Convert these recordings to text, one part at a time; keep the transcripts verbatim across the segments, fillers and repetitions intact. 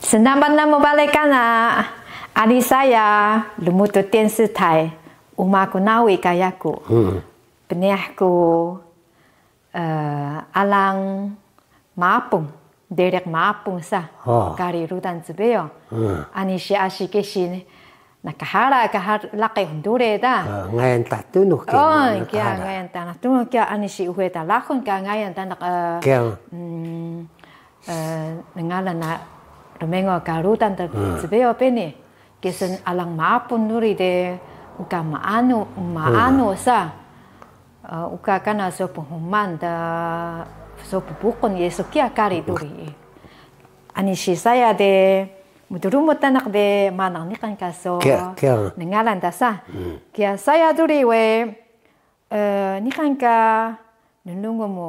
Snabat namu balay kana, ali saya lmutu 電視台, uma ku Nawi ka yaku. Pniyah ku, eh, alang Maapung, Deriq Maapung sa, kari rudan cbeyo. Ani si asi kesi, nakahara ka laqi hndure da. Ngayan Tanah Tunux kiya. Oh, kiya ngayan Tanah Tunux kiya, ani si uxe ta lahun ka ngayan ta naq, eh, eh, ngalan na rmengo ka rudan ta cbeyo peni. Kesun alang Maapung duri de uka maanu, maanu sa. Eh, uka kana so pnhuman da so pbukun ye so kiya kari duri. Ani si saya de mdrumut ta naq de manaq niqan ka so ngalan da sa. Kiya saya duri we, eh, niqan ka nlungu mu,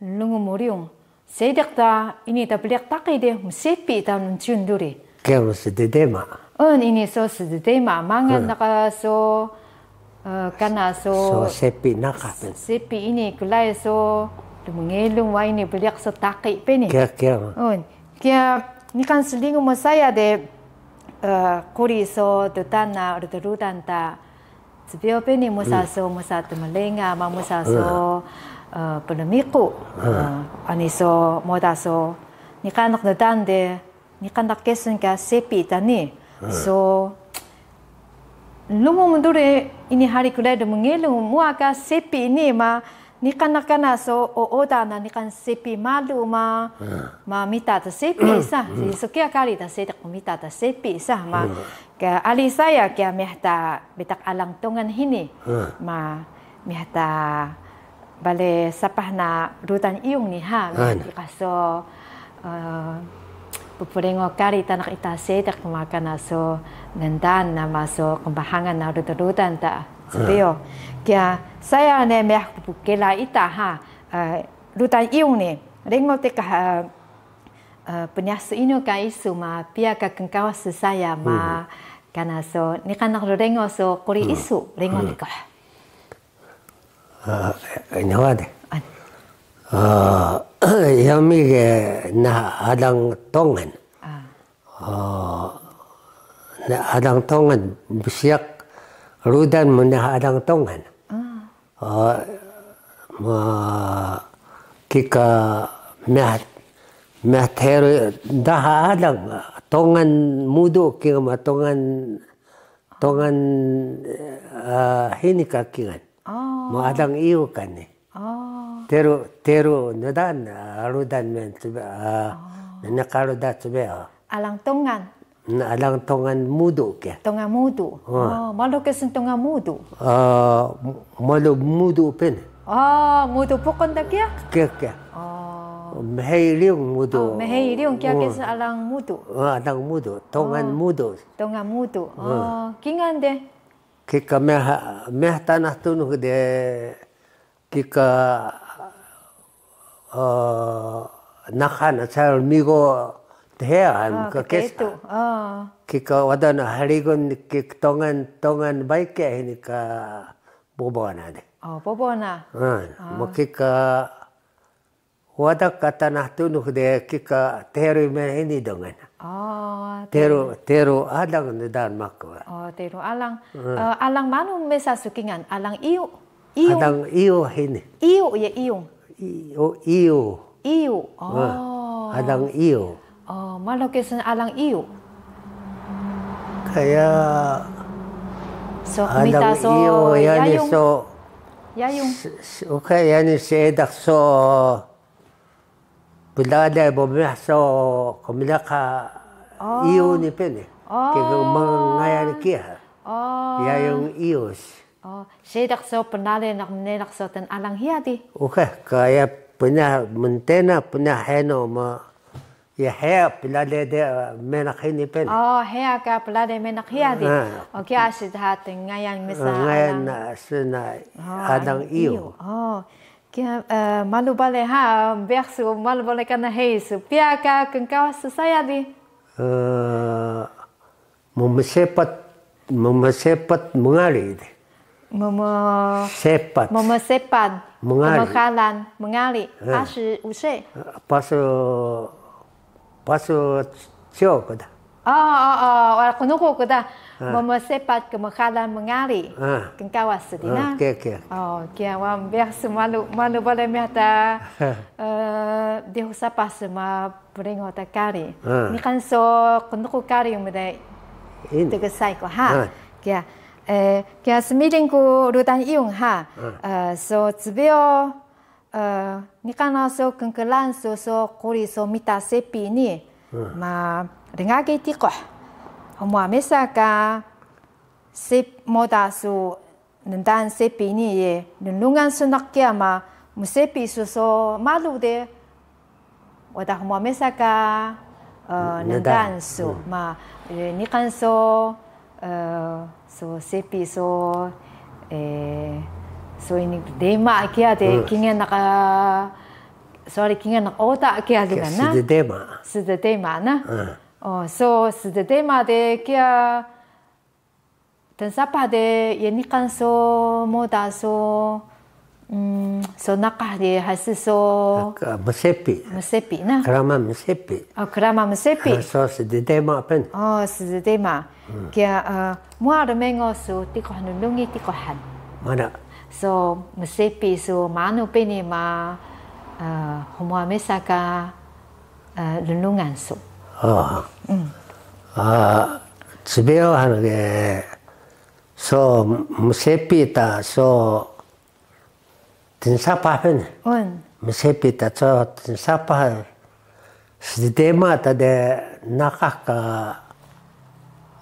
nlungu mu riyung. Seediq ta ini ta bliq taqi de msepi ta nuncun duri. Kiya msddema. Un ini so sddema, mangan naq so, eh, kana so sepi naqah peni. Sepi ini klai so lmngelung wa ini bliq so taqi peni. Kiya, kiya. Un, kiya niqan slingu mu saya de, eh, quri so ddaan na rdrudan ta cbeyo peni musa so, musa tmlenga, ma musa so, eh, plmiqu. Eh, ani so, moda so, niqan naq ddaan de, niqan naq kesun ka sepi ta ni. So, lnglungu mu duri ini hari klai de mngelung, muwa ka sepi ni ma, niqan naq kana so, o, oda na niqan sepi malu ma, ma mita ta sepi sa. So kiya kari ta seediq mita ta sepi sa ma. Ka ali saya kiya miyah ta bitaq alang Tongan hini. Ma miyah ta bale sapah na rudan Iyung ni ha, miyah ta so, eh, pprengo kari ta naq ita seediq ma kana so ndaan na ma so qnbahangan na rudan-rudan ta cbeyo. Kiya saya ne miyah ppkela ita ha, eh, rudan Iyung ni. Rengo te ka, eh, eh, pnyasu inu ka isu ma piya ka knkawas saya ma kana so niqan naq rrengo so quri isu, rengo te ka. Ah, ini wa de. Ah, yami ge na alang Tongan. Ah, na alang Tongan, bsiyaq rudan mu na alang Tongan. Ah, ma, kika meh, meh teru daha alang, Tongan mudu kika ma Tongan, Tongan, eh, hini ka kingan. Ma alang Iyu ka ni. Teru, teru ndaan, ah, rudan men, ah, nene ka rudan cbeyo. Alang Tongan. Na alang Tongan mudu ke. Tongan mudu. Oh, malu kesun Tongan mudu. Ah, malu mudu peni. Oh, mudu pukun ta kiya? Kiya, kiya. Oh. Mhei Riyung mudu. Oh, Mhei Riyung kiya kesun alang mudu. Ah, alang mudu. Tongan mudu. Tongan mudu. Oh, kingan de. Kika meh, meh Tanah Tunux de, kika, eh, nahan asal migo tehe, ah, ka kesu. Kika wada na hrigun kika Tongan, Tongan baike hini ka bobo na de. Oh, bobo na. Ah, ma kika wada ka Tanah Tunux de kika teru me ini dengan. Oh, teru, teru alang ndaan maku. Oh, teru alang. Eh, alang manu mesa su kingan? Alang Iyu. Iyu. Alang Iyu hini. Iyu ya Iyu. Iyu, Iyu. Iyu. Oh. Alang Iyu. Oh, malu kesun alang Iyu. Kaya so alang mita so Iyu yani Yayung. So Yayung. S-, s-, okay, yani seediq so plale bo meh so kmlaka Iyu ni peni. Oh. Kika mangayan kiya. Oh. Yayung Iyu. Oh, seediq so plale naq mnelaq so ten alang hiya di. Okay, kaya pnah mntena pnah heno ma Ya heya plale de, eh, menaq hini peni. Oh, heya ka plale menaq hiya di. Ah. Oh, kiya asi dha tngayan mesa. Ah, ngayan alang. Na sna alang Iyu. Oh, kiya, eh, malu bale ha, biyak su malu bale kana hei su. Piya ka knkawas saya di? Eh, Mmsepat, mmsepat mngari di. Meme-, sepat. Mmsepat. Mngari. Mmehalan, mngari. Eh. Asi usay. Pas, eh, Pasu ciyo ku da. O, o, o, wada qnuqu ku da. Mmesepac kmxalan mngari. Knkawas su di na. Oke, oke. O, kiya wa mbeyax su malu, malu balay meyah ta, e, dihu sapah su ma prengo ta kari. Niqan so qnuqu kari mda tgsay ku ha. Kiya, e, kiya smiling ku rudan Iyung ha. E, so cbeyo, e, niqan na so knklaan su so quri so mita sepi ni. Ma rngagi tiqoh. Hmuwa mesa ka sep-, moda su ndaan sepi ni ye, lnlungan su naq kiya ma msepi su so malu de, wada hmuwa mesa ka, e, ndaan su, ma, e, niqan so, e, so sepi so, e, so ini dema kiya de, kingal naq, sorry, kingal naq oda kiya de na. Sdedema. Sdedema na. O, so sdedema de kiya, tnsapah de, ye niqan so moda so, mm, so naqah de, hasi so msepi. Msepi na. Krama msepi. O, krama msepi. So sdedema peni. O, sdedema. Kiya, e, muwa rmengo su tiqoh, lnlungi tiqoh han. Mana? So msepi su manu peni ma, e, hmuwa mesa ka, e, lnlungan su. O. A, cbeyo han ge, so msepi ta so tnsapah peni. Msepi ta so tnsapah, sdedema ta de naqah ka,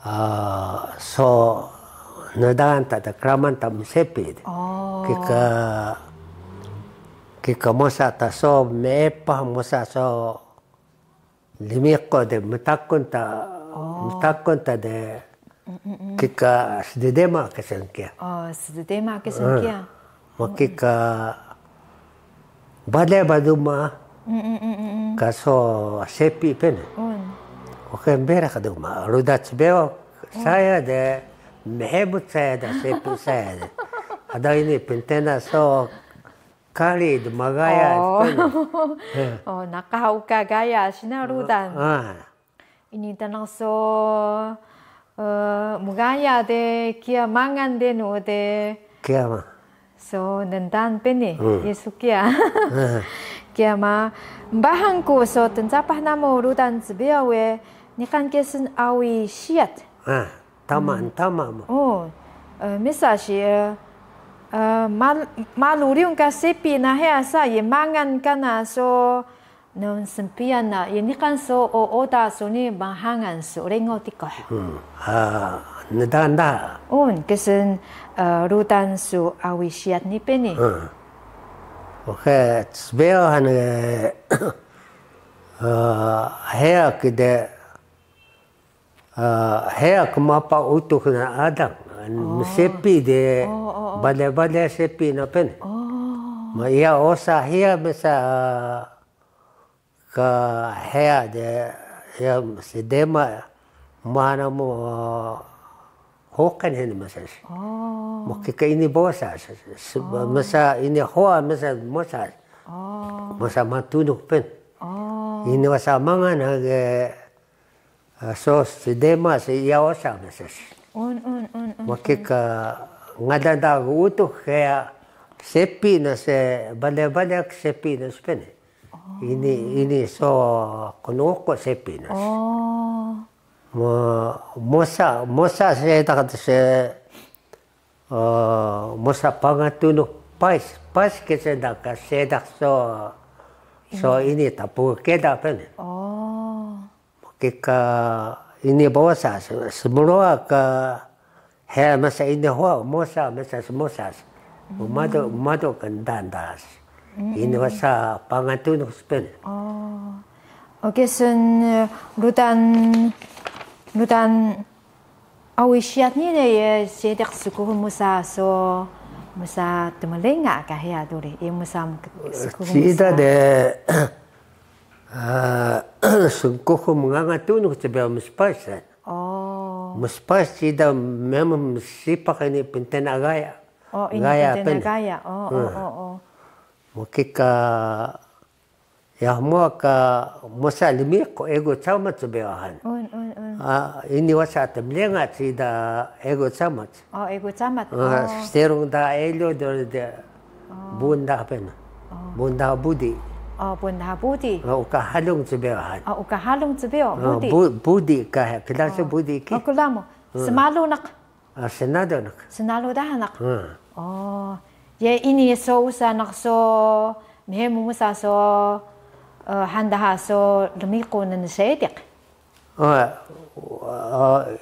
a, so ndaan ta de kraman ta msepi. Kika, kika mosa ta so meepah, mosa so lmiqu de mtakun ta, mtakun ta de, kika sdedema kesun kiya. O, sdedema kesun kiya. Ma kika bale ba duma, ka so sepi peni. Oke, bera ka duma. Rudan cbeyo saya de, mhebut saya de, sepi saya de. Ada ini pntena so kari de magaya. O, naqah uka gaya sina rudan. Ini tanang so, e, mgaya de kiya mangan de nu de. Kiya ma. So ndaan peni, ye su kiya. Kiya ma, mbahang ku so tnsapah namu rudan cbeyo we, niqan kesun awi siyat. Tama, tama mu. O, e, mesa si, e, e, mal-, malu riyung ka sepi na heya sa, ye mangan kana so, nung snpiyan na, ye niqan so o oda su ni bnhangan su, rengo tiqoh. A, ndaan da. Un, kesun, e, rudan su awi siyat ni peni. Oke, cbeyo han, e, heya ki de, a, heya kmapa utux na alang, msepi de, bale bale sepi na peni. Ma iya osa hiya mesa ka heya de, iya sdedema, mana mu, huqan hini mesa. Ma kika ini bosa, mesa ini huwa mesa mosa. Mosa ma tunux peni. Ini wasa mangan hage, A, so sdedema si iya osa mesa si. Un, un, un, un. Ma kika ngalan da utux heya sepi na si, bale bale sepi na si peni. Ini, ini so qnuqu sepi na si. Ma, mosa, mosa seediq si, e, mosa pangan tunux pais, pais kesa da ka seediq so, so ini ta pkeda peni. Kika ini bosa, smruwa ka heya mesa ini huwa, mosa mesa smosa. Mado, mado ka ndaan da. Ini wasa pangan tunux peni. O. Oke, sun, e, rudan, rudan awi siyat ni de ye seediq skuxun mosa so, mosa tmlenga ka heya duri, ye mosa skuxun mosa. Siida de, A, skuxun mnganga tunux cbeyo mspac. O. Mspac ciida memang msipaq ini pntena gaya. O, ini gaya pntena peni. Gaya. O, o, o, o. Mkika Ya, muwa ka mosa lmiqu egu camac cbeyo han. Un, un, un. Ini wasa tmlenga cida egu camac. O, egu camac. Sterung daha elu de, buun daha pena. Buun daha budi. O, buun daha budi. Uka halung cbeyo han. O, uka halung cbeyo, budi. Budi ka, kla su budi ki. O, kla mu. Smalu naq. Snalu naq. Snalu daha naq. O. Ye ini so usa naq so mhemu musa so, han daha so lmiqu nseediq.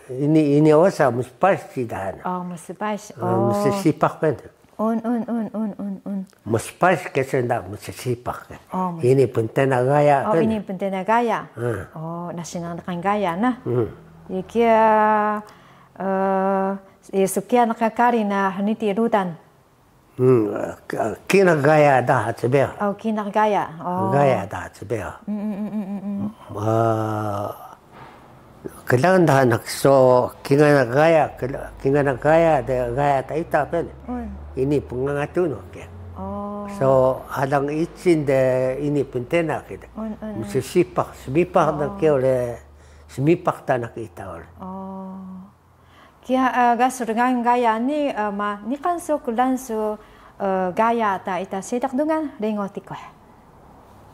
Ini, ini osa mspac cida han. O, mspac. Mssipaq pena. Un, un, un, un, un, un. Mspac kesun da mssipaq. Ini pntena gaya pena. Ini pntena gaya. O, nasi niqan gaya na. Ye kiya, ye so kiya naq kari na hniti rudan. Kinaq gaya daha cbeyo. O, kinaq gaya. Gaya daha cbeyo. Kla daha naq so kinaq gaya, kinaq gaya de gaya ta ita pena. Ini pnganga tunux kiya. So alang icin de ini pntena kiya. Mssipaq, smipaq na kiya uri, smipaq ta naq ita uri. Kiya, ga su rngan gaya ni, ma niqan su klan su gaya ta ita seediq dungan, ringo tikuh.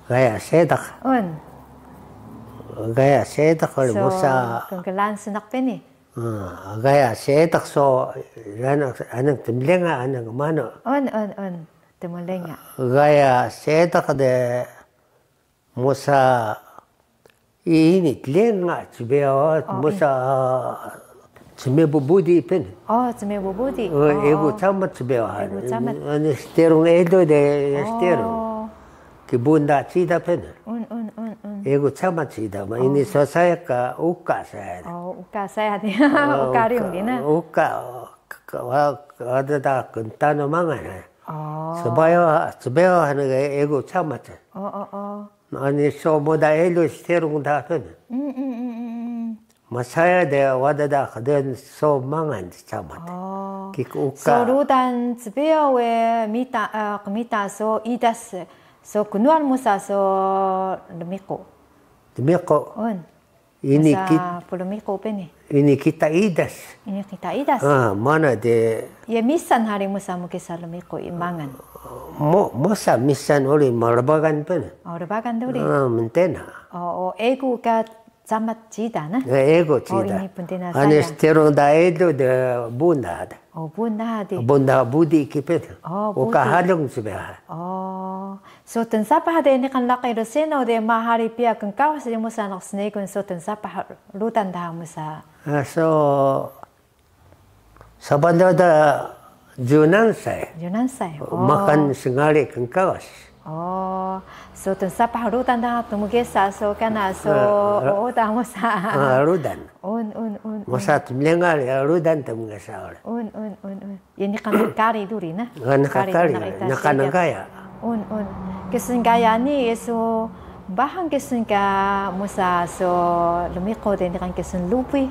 Gaya seediq. Un. Gaya seediq uri musa. Knklan snaq peni. Gaya seediq so, anan tmlenga, anan manu. Un, un, un. Tmlenga. Gaya seediq de Mosa ini tlenga cbeyo, mosa cmebu budi peni. O, cmebu budi. Egu camac cbeyo. Egu camac. Ani sterung edo de sterung. Ki bunda cida peni. Un, un, un, un. Egu camac cida ma ini so saya ka uka saya. O, uka saya di. Uka riung di na. Uka, ada da kentano mangan. O. Cbeyo, cbeyo han egu camac. O, o, o. Ani so moda elu sterung da peni. Masaya de wada da qden so mangan camac. Kika uka. So rudan cbeyo we mita, qmita so idas, so knuwan mosa so lmiqu. Lmiqu. Un. Ini kita plmiqu peni. Ini kita idas. Ini kita idas. Mana de. Ye misan hari mosa mkesa lmiqu i mangan. Mosa misan uri ma rbagan peni. O, rbagan duri. Mntena. O, egu ka camac cida na. Egu cida. O, ini pntena saya. Ani sterung da edo de bunda da. O, bunda di. Bunda budi ki peni. O, uka halung cbeyo. O. So tnsapah de niqan laqi rseno de ma hari piya knkawas de mosa naq snegun so tnsapah rudan daha mosa. So saban do da junan sai. Junan sai. Makan sngari knkawas. O. So tnsapah rudan daha tmgesa so kana so o daha mosa. Rudan. Un, un, un. Mosa tmlenga rudan tmgesa uri. Un, un, un, un. Ye niqan kari duri na. Niqan kari, niqan gaya. Un, un. Kesun gaya ni ye so bahang kesun ka mosa so lmiqu de niqan kesun lubuy.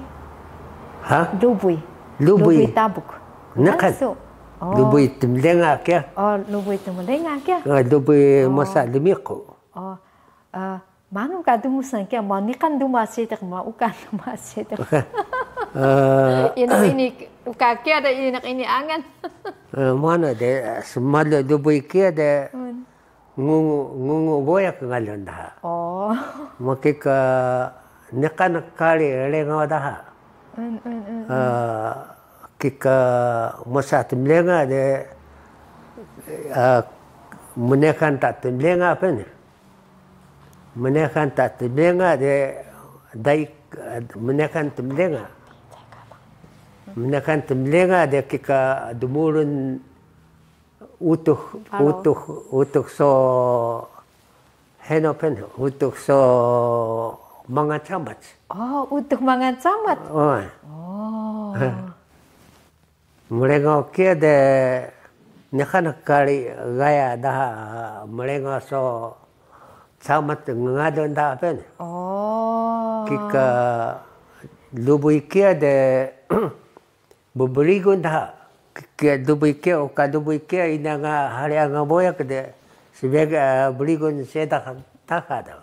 Ha? Lubuy. Lubuy. Lubuy tabuk. Niqan. Lubuy tmlenga kiya. O, lubuy tmlenga kiya. Lubuy mosa lmiqu. O. Manu ka dmusan kiya, ma niqan duma seediq, ma uka duma seediq. Ini, ini uka kiya de ini, ini angal. Mana de smalu lubuy kiya de ngungu, ngungu boyak ngalun daha. O. Ma kika niqan kari rengo daha. Kika mosa tmlenga de, mnekan ta tmlenga peni. Mnekan ta tmlenga de, dai, mnekan tmlenga. Mnekan tmlenga de kika dmurun utux, utux, utux so heno peni, utux so mangal camac. O, utux mangal camac. O. Mrengo kiya de niqan kari gaya daha mrengo so camac ngalun daha peni. O. Kika lubuy kiya de bbrigun daha. Kiya lubuy kiya, uka lubuy kiya, ini anga hari anga boyak de sbega brigun seediq taxa do.